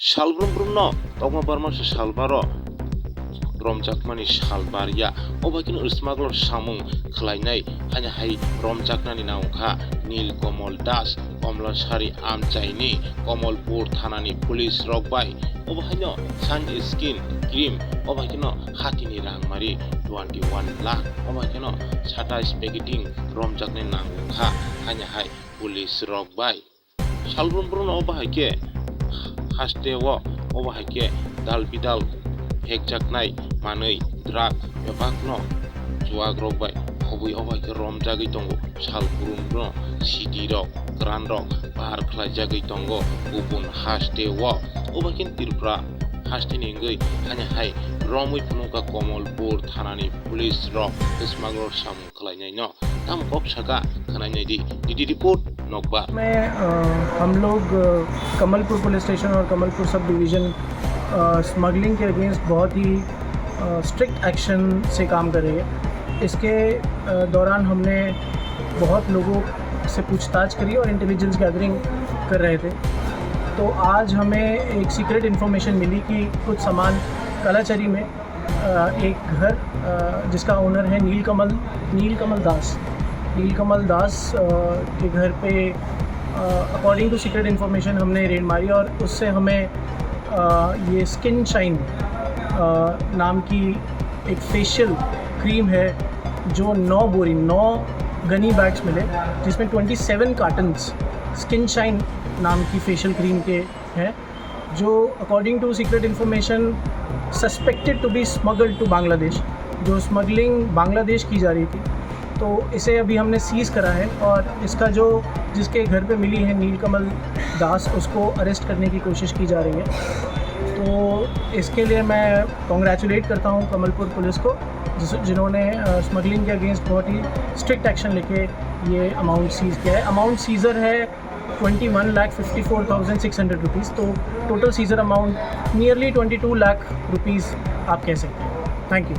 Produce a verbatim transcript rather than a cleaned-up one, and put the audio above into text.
Salbrum brumno tokma barmasa salbaro romjakmani salbar ya. Obo haikhe no smuggler samung khlainai haino hai romjaknani nang wngkha Nilkamal Das, Komlasari amchaini Kamalpur thanani police rok bai. Obo haino sunscreen cream, obo haikhe no hatini rangmari twenty one lakh, obo haikhe no satais packeting romjaknai nang wngkha haino hai police rok bai. Salbrum brumno obo hai khe haste o obo hai khe dal bidal phekjaknai manwi drug bebakno chuwak rok bai khobwi obo hai khe romjagwi tongo. Salbrum brumno sidi rok, kwran rok bar khlaijagwi tongo kubun haste o. Obo hai khe Tripura haste ni wngwi haino hai romwi phunukha Kamalpur thanani police rok smuggler samung khlainaino. Tamo kok saka khwnainai di. D D report, Nokbar. मैं, अ, हम लोग, अ, Kamalpur police station और Kamalpur sub division, अ, स्मगलिंग के अगेंस्ट बहुत ही, अ, strict action से काम कर रही है। इसके, अ, दौरान हमने बहुत लोगों से पूछताछ करी और इंटेलिजेंस गैदरिंग कर रहे थे। तो आज हमें एक सीक्रेट इन्फॉर्मेशन मिली कि कुछ सामान कालाचरी में अ, एक घर, अ, जिसका ओनर है नीलकमल, नीलकमल दास। नीलकमल दास, अ, के घर पे, अ, अकॉर्डिंग टू सीक्रेट इन्फॉर्मेशन हमने रेड मारी और उससे हमें, अ, ये स्किन शाइन, अ, नाम की एक फेशियल क्रीम है, जो नौ बोरी, नौ गनी बैग्स मिले, जिसमें twenty seven cartons skin shine नाम की फेशियल क्रीम के हैं, जो according to secret information suspected to be smuggled to Bangladesh, जो स्मगलिंग बांग्लादेश की जा रही थी। तो इसे अभी हमने सीज करा है और इसका जो, जिसके घर पे मिली है नीलकमल दास, उसको अरेस्ट करने की कोशिश की जा रही है। तो इसके लिए मैं कॉन्ग्रेचुलेट करता हूँ कमलपुर पुलिस को, जिस-, जिन्होंने, अ, स्मगलिंग के अगेंस्ट बहुत ही स्ट्रिक्ट एक्शन लेके ये अमाउंट सीज किया है। अमाउंट सीजर है twenty one lakh fifty four thousand six hundred rupees. तो total seizure amount nearly twenty two lakh rupees आप कह सकते हैं। Thank you.